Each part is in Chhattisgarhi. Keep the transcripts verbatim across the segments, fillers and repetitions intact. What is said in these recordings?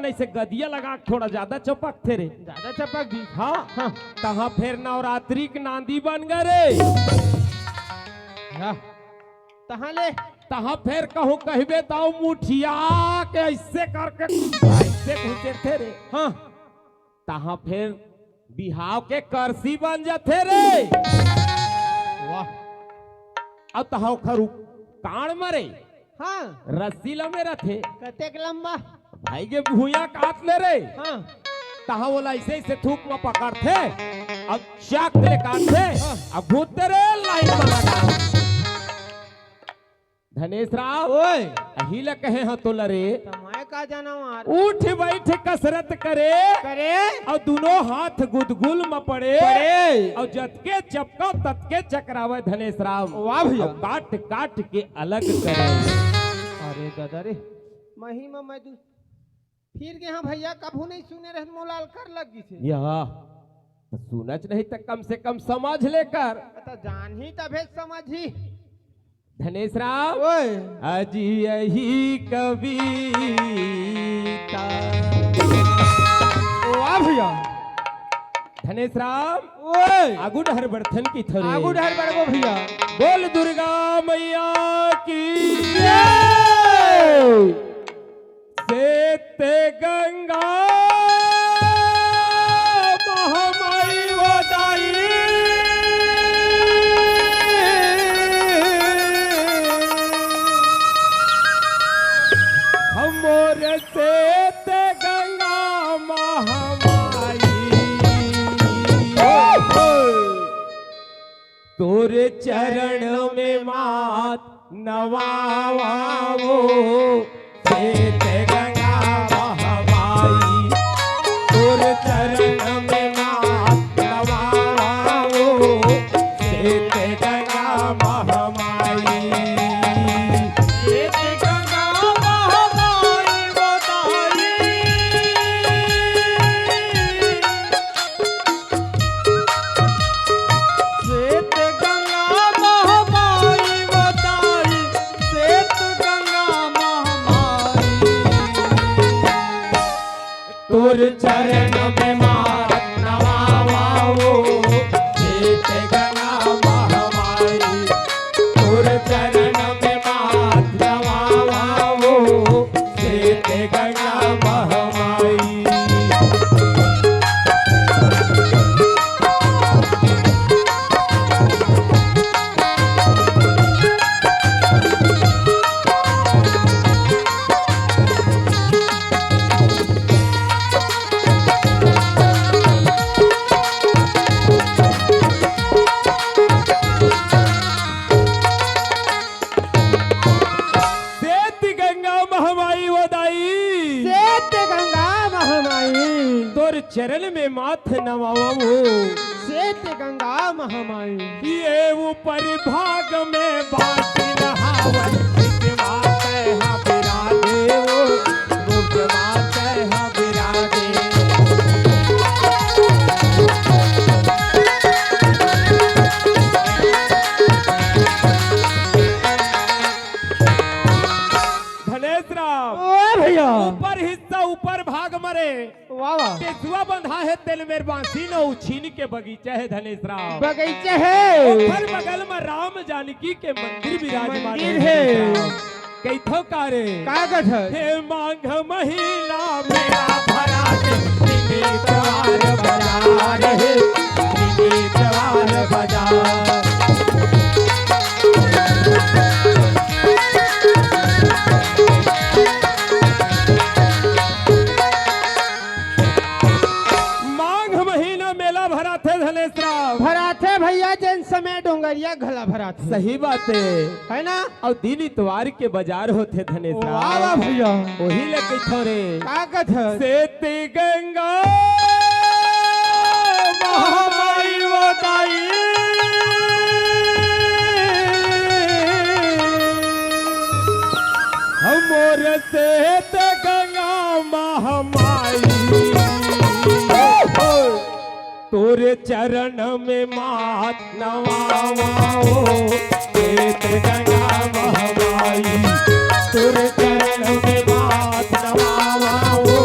ऐसे गदिया लगा के थोड़ा ज्यादा चपकथे रे। ज्यादा चपक जी। हाँ। हाँ। तहाँ फेर नवरात्रि के नांदी बन गे रे। हाँ। तहाँ ले। तहाँ फेर कहूँ कहिबे त मुठिया के ऐसे करके ऐसे घुसेरथे रे। हाँ। तहाँ फेर बिहाव के करसी बन जाथे रे। वाह। अब तहाँ ओखर उ-, कान म रे। हाँ। रस्सी लमे रथे। कतेक लंबा? भाई के भुइयां काट ले रे। हाँ। तहाँ ओला ऐसे ऐसे थूक म पकड़थे, अब चाक ले काटथे, हाँ। अब भूत रे लाइन म लगा। धनेश राम, ओए। अही ल कहे हँव तोला रे। त मैं का जानँव यार? उठ बैठ कसरत करे। करे। अउ दुनों हाथ गुदगुल म पड़े। पड़े। अउ जतके चपकाव ततके चकरावय धनेश राम। वाह भैया। अउ काट काट के अलग करे। अरे दादा रे, मही म मैं दू-, फिर गे हँव भैया, कभू नहीं सुने रहेंव, मोला अलकर लग गिस हे। यह त सुनच नहीं त कम से कम समझ ले कर। त जानही तभे समझही। धनेश राम। ओए। अजी यही कविता। वाह भैया। धनेश राम। ओए। आगू डहर बढ़थन कहिथँव रे। आगू डहर बढ़बो भैया। बोल दुर्गा मैया की जय। श्वेत गंगा महामाई वो दाई, हमर श्वेत गंगा महामाई। तोर चरण में माथ नवावो, श्वेत गंगा महामाई। तोर चरण में माथ नवावो, श्वेत गंगा महामाई। श्वेत गंगा महामाई बताई। श्वेत गंगा महामाई बताई, श्वेत गंगा महामाई। तोर चरण में माथ नवावो, श्वेत गंगा महामाई। तोर चरण में माथ नवावो, श्वेत गंगा महामाई। श्वेत गंगा महामाई वो दाई। श्वेत गंगा महामाई। तोर चरण में माथ नवावो। श्वेत गंगा महामाई। ये ऊपर भाग में बाटी नहावन, नीचे माथे हा बिराजे वो, रूप माथे हा बिराजे। धनेश राम। ओ भैया। ऊपर हिस्सा, ऊपर भाग मरे। वाह, वाह। केसुआ बंधा हे, तेल मेर बांसी न उछीन के बगीचा हे धनेश राम। बगीचा हे। ओखर बगल म राम जानकी के मंदिर विराजमान मंदिर हे हे। धनेश राम। कहिथव का रे? का कथस? हे माघ महीना मेला भरा के, मिनी द्वार बाजार हे, मिनी द्वार बाजार। माघ महीना मेला भराथे धनेश राम। भराथे भैया, जेन समय डोंगरिया घला भराथे। सही बात हे। हे ना? अउ दिन इतवार के बाजार होथे धनेश राम। वाह, वाह भैया। ओही ले कहिथव रे। का कथस? श्वेत गंगा महामाई वो दाई। हमर श्वेत गंगा महामाई। तोर चरण में माथ नवावो, श्वेत गंगा महामाई। तोर चरण में माथ नवावो,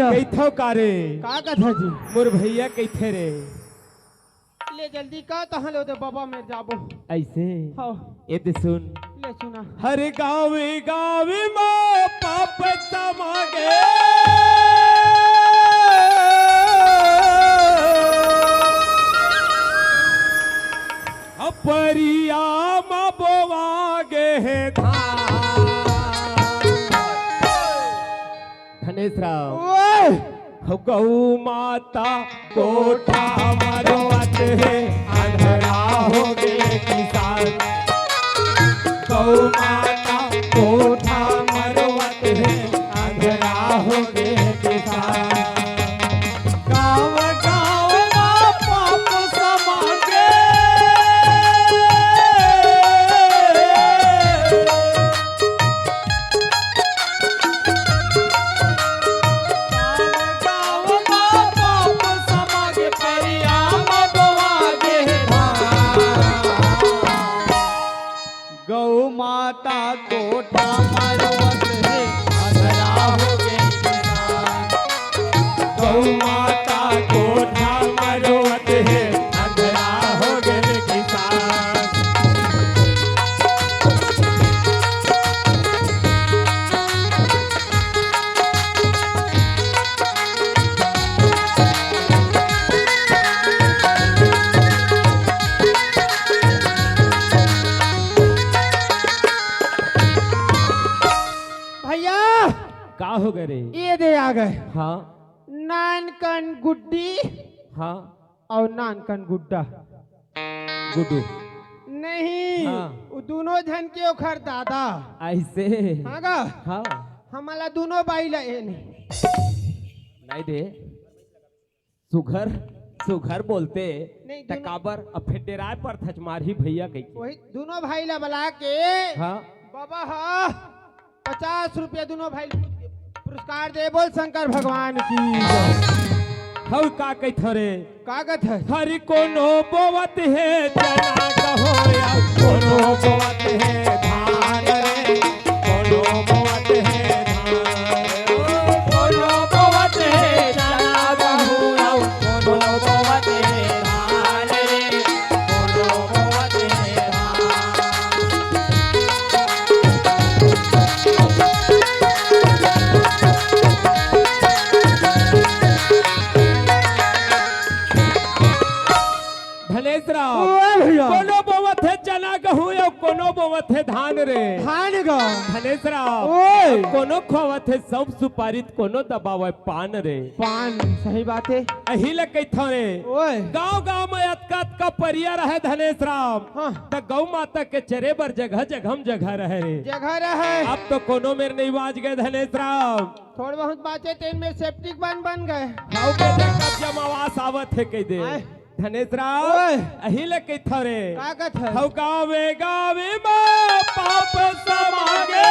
कहिथव का रे? का कथा जी? मोर भैया कहिथे रे। ले जल्दी का तहाँ ले ओदे बाबा मेर जाबो। अइसे? हाँ। ए दे सुन। ले सुना। हर गाँव गाँव म पाप समागे। परिया म बोवा गे हे धान। धनेश राव। ओए! गौ माता कोठा म रोवत हे, अंधरा हो गे किसान। गौ माता कोठा म रोवत हे, अंधरा हो गे किसान। गाँव गाँव म पाप समागे। गाँव गाँव म पाप समागे, परिया म बोवा गे धान। गौ माता कोठा म रोवत हे, अंधरा हो गे किसान। गौ माता कोठा म रोवत हे, अंधरा हो गे किसान। भैया, का हो गे रे? ए दे आ गे। हाँ। नानकन गुड्डी हाँ। अउ नानकन गुड्डा। गुड्डू। नहीं, हाँ। वो दूनों झन के ओखर दादा। अइसे? हाँ गा? हाँ। हमला दूनों बाई ला ए नहीं। नहीं दे। सुघर, सुघर बोलते नहीं, त दूनों काबर अब फेर डेराय परथच मारही भैया कहिके। वही दूनों भाई ला बला के हाँ। बाबा हा पचास रुपया दूनों भाई पुरस्कार दे। बोल शंकर भगवान की जय। हव का कहिथव रे? का कहिथव? हरि कोनो बोवत हे चना गहूँ या कोनो बोवत हे धान रे, कोनो बोवत हे धान। कोनो बोवत हे चना गहूँ या कोनो बोवत हे धान रे, कोनो बोवत हे धान। धनेश राव, ओए भैया। कोनो बोवत हे चना गहूँ अउ कोनो बोवत हे धान रे। धान गा। धनेश राव, ओए। कोनो खोवत हे सौंफ सुपारी त कोनो दबावय पान रे। पान, सही बात हे। अही ले कहिथव रे। ओए। गाँव गाँव म अतका अतका परिया रहय धनेश राव। हाँ। त गौ माता के चरे बर जगह जगह म जगह रहय रे। जगह रहय। अब तो कोनो मेर नइ बाँच गे धनेश राव। थोड़ बहुत बाँचे तेन में सेप्टिक बन बन गे। हव के कब्जा म आवास आवत हे कहि दे। आय। धनेश राव, ओए। अही ले कहिथव रे। का कहिथव? हव गावे गावे म पाप समागे।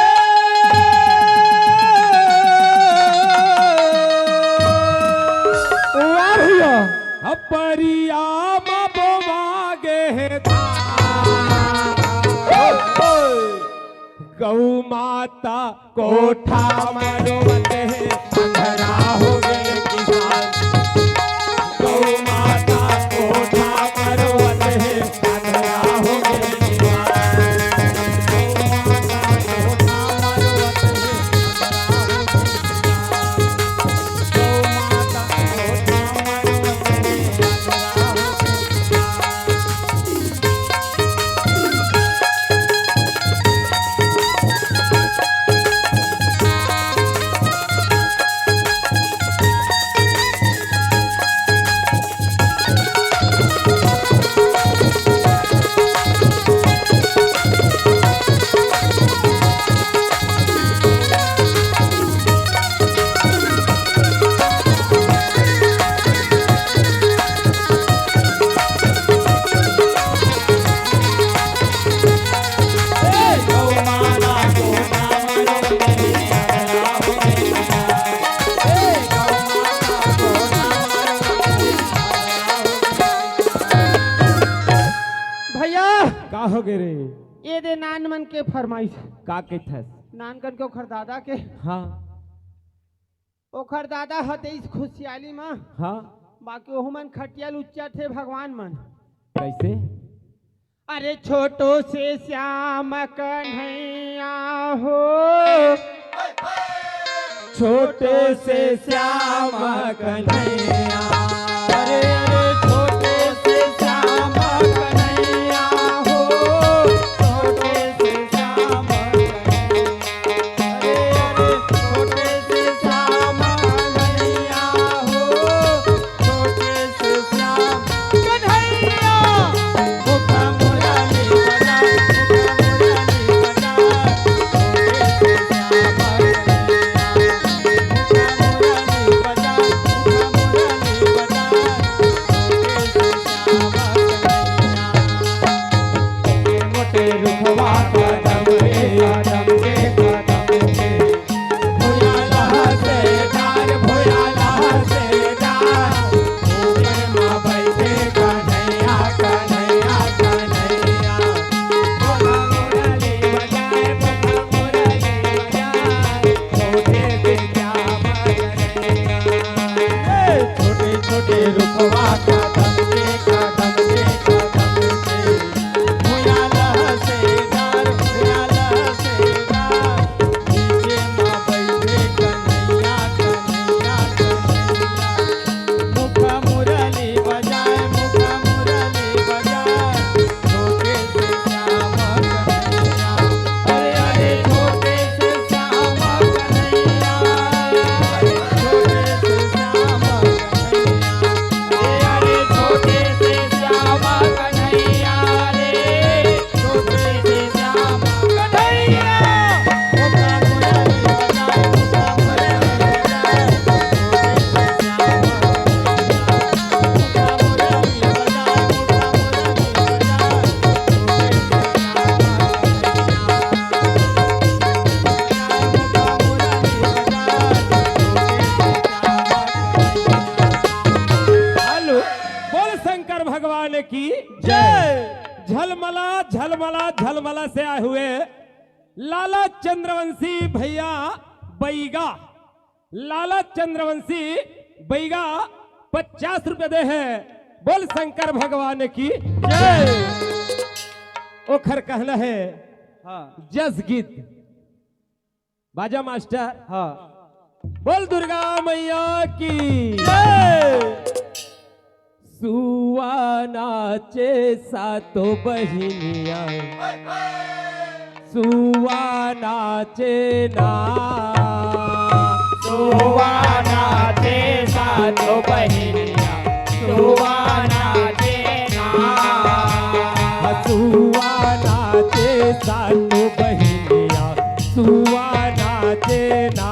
वाह भैया। हव परिया म बोवा गे हे धान। गौ माता कोठा म रोवत हे, अंधरा हो गे किसान। गौ माता कोठा म रोवत हे, अंधरा हो गे किसान। गौ माता कोठा म रोवत हे, अंधरा हो गे किसान। गौ माता कोठा म रोवत हे, अंधरा हो गे किसान। भैया, का हो गे रे? ए दे नान मन के फरमाइश। का कहिथस? नान कन के ओखर दादा के। हाँ। ओखर दादा ह देइस खुशियाली म। हाँ। बाकी ओहू मन खटिया लुच्चत हे भगवान मन। कइसे? अरे छोटो से श्याम कन्हैया हो, छोटो से श्याम कन्हैया। अरे, अरे, छोटो से श्याम कन्हैया हो, छोटो से श्याम कन्हैया। अरे, अरे, छोटे से श्याम कन्हैया हो, छोटे से श्याम कन्हैया। मुख मुरली बजा, मुख मुरली बजा, छोटे से श्याम कन्हैया। मुख मुरली बजा, मुख मुरली बजा, छोटे से श्याम कन्हैया। मोटे रुखवा कदम रे कदम के कदम के, भुयाला से डार, भुयाला से डार। ऊपर मा बैठे कन्हैया, कन्हैया, कन्हैया। भोला मुरली बजाए, भोला मुरली बजाए। छोटे से श्याम कन्हैया। ए, छोटे छोटे रुखवा कदम के कदम के कदम के। भुयाला से डार, भुयाला से डार, नीचे मा बैठे कन्हैया, कन्हैया, कन्हैया। मुख मुरली बजाए, मुख मुरली बजाए, छोटे से श्याम कन्हैया। अरे, अरे, छोटे से श्याम कन्हैया, अरे, छोटे से श्याम कन्हैया। अरे, अरे, छोटे से श्याम कन्हैया रे, छोटे से श्याम कन्हैया। हेलो, बोल शंकर भगवान की जय। झलमला, झलमला, झलमला से आए हुए लाला चंद्रवंशी भैया बैगा, लाला चंद्रवंशी बैगा पचास रुपया दे हे। बोल शंकर भगवान की जय। ओखर कहना हे हाँ। जस गीत। बाजा मास्टर। हाँ। बोल दुर्गा मैया की जय। सुआ नाचे सातो बहिनिया, सुआ नाचे ना। सुआ नाचे सातो बहिनिया, सुआ नाचे ना। सुआ नाचे सातो बहिनिया, सुआ नाचे ना।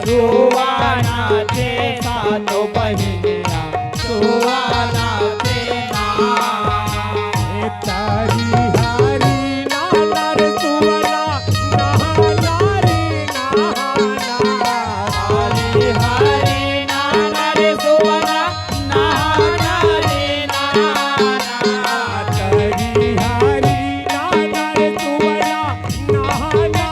सुआ नाचे सातो बहिनिया, सुआ नाचे ना। ए तारी हारी ना ना रे सुआ ना, ना ना रे ना ना। तारी हारी ना ना रे सुआ ना, ना ना रे ना ना। तारी हारी ना ना रे सुआ ना, ना ना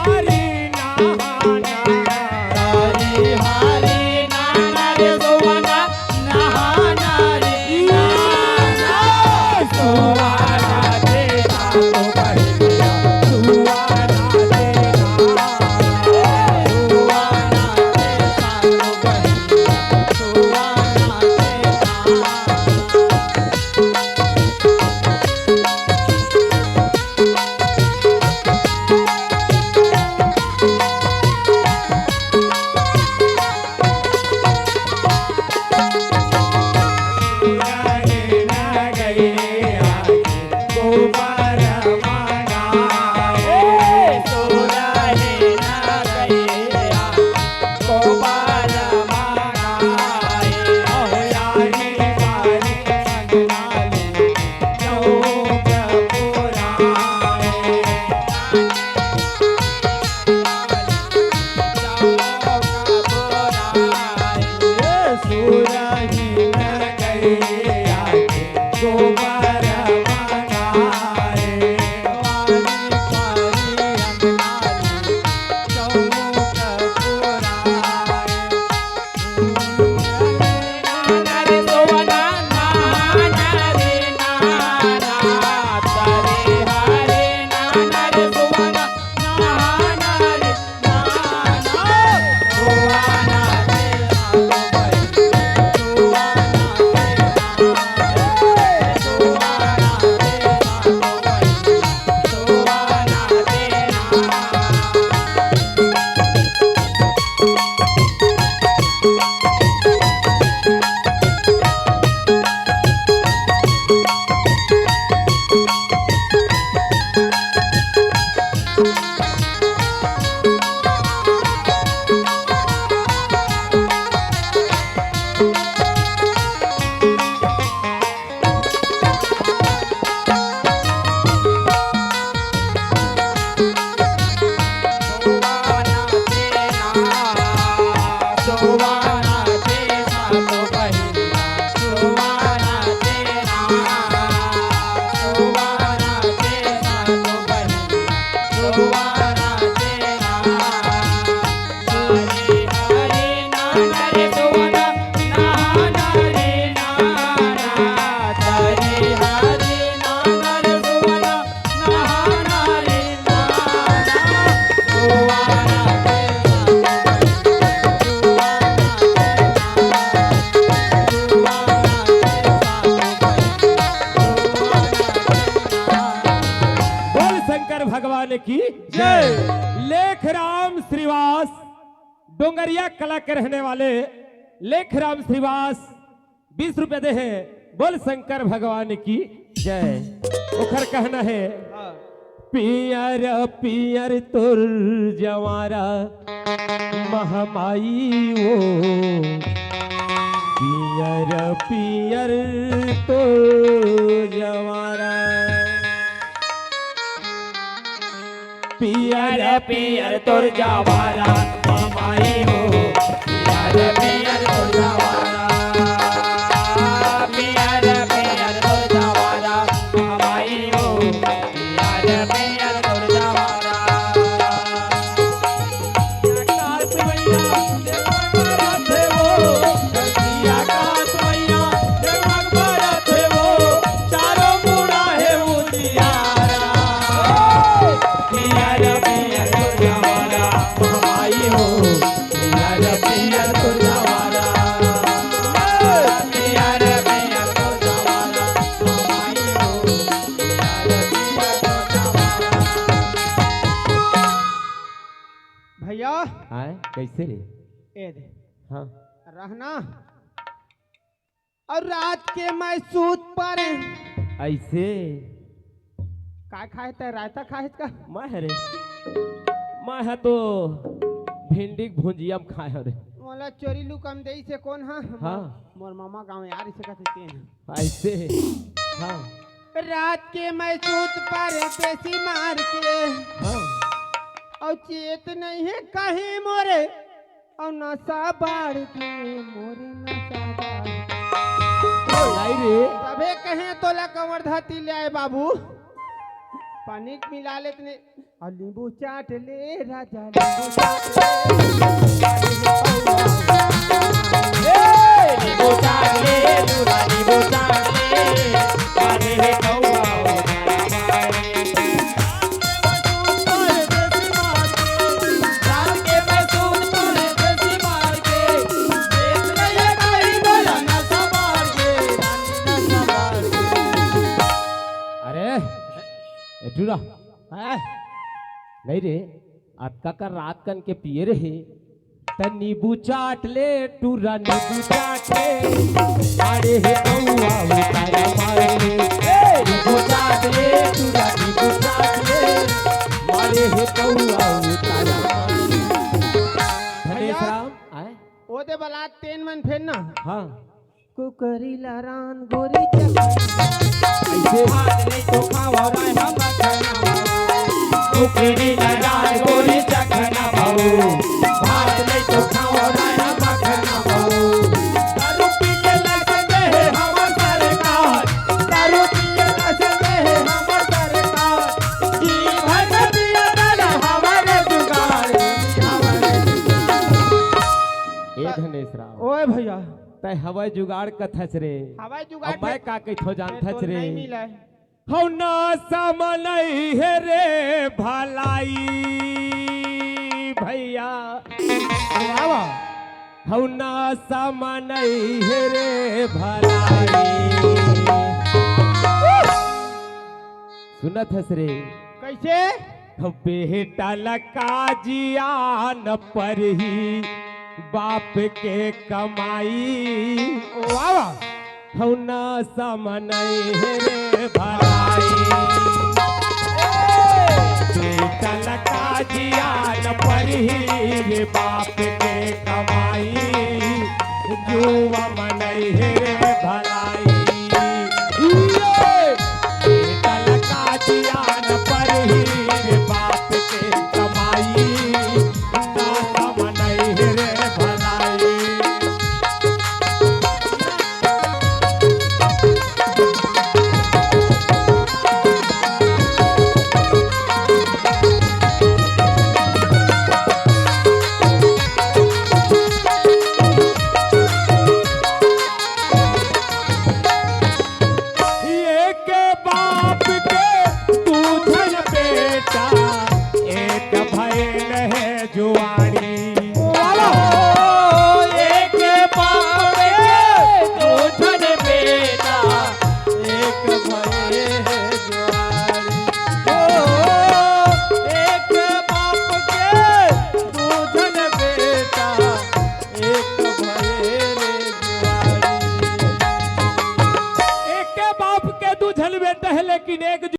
की जय। लेखराम श्रीवास, डोंगरिया कला के रहने वाले लेखराम श्रीवास, बीस रुपया दे हे। बोल शंकर भगवान की जय। ओखर कहना हे, हाँ। पियर पियर तोर जवारा महमाई वो, पियर पियर तोर जवारा। पियर पियर तोर जवारा महमाई वो, पियर पियर तोर जवारा। पियर पियर तोर जवारा महमाई वो, पियर पियर तोर जवारा। भैया। आय, कैसे रे? ए दे। हाँ। रहना। अउ रात के मैं सूत परे। ऐसे? का खाए त? रायता खाए का? मैं हरे, मैं ह तो भिंडी के भुंजिया म खाए हरे। मोला चोरी लुका म देइस हे कोन हा? हाँ। मोर मामा गाँव यार, इसे कहते तेन। ऐसे? हाँ। रात के मैं सूत परे पेशी मार के। हाँ। अउ चेत नहीं हे कहीं मोरे, अउ नशा बाढ़ के मोरे नशा बाढ़। नहीं रे। तभे कहे तोला कमर धाती ले आए बाबू, पानी मिला लेत ने। अउ नींबू चाट ले राजा, नींबू चाट ले। ए, नींबू चाट ले, तू नींबू चाट ले। अरे हे कौआ, ओ तारा मारे। अरे, ए टूरा, हैं? नहीं रे, अतका का रात कन के पिए रहे, त नींबू चाट ले, टूरा नींबू चाट ले, अरे हे कौआ उतारा मार ले, ए, नींबू चाट ले, टूरा नींबू चाट ले, अरे हे कौआ उतारा मार ले। धनेश भैया, राम, आए? ओ दे बला तेन मन फेर ना। हाँ। कुकरी लरान गोरी चखना। ऐसे। भात नहीं तो खावा राय हम मखना। कुकरी लरान गोरी चखना भाऊ। भात नहीं तो खावा राय हम मखना भाऊ। दारू पी के लसन दे हे हमर सरकार। दारू पी के लसन दे हे हमर सरकार। जी भर के पिया डाला हमारे जुगाड़। हमारे जुगाड़। ए धनेश राम। ओए भैया। तै हवय जुगाड़ कथस रे। हवय जुगाड़ अब मैं का कहिथो जानथस रे। नहीं मिलय। हौ ना समनई हे रे भलाई भैया। वाह, वाह। हौ ना समनई हे रे भलाई। सुनत हस रे। कैसे? बेटा ल का जियान परही बाप के कमाई। वाह, वाह। हौ ना समनई हे रे भलाई। बेटा ल का जियान परही रे बाप के कमाई। जुवा मनई हे रे भलाई। ये! बेटा ल का जियान परही रे बाप के कमाई। ना समनई हे रे भलाई। एक बाप के दू झन बेटा, एक भैन हे जुआरी। वाला हो, एक बाप के दू झन बेटा, एक भैन हे जुआरी। ओ, है, लेकिन एक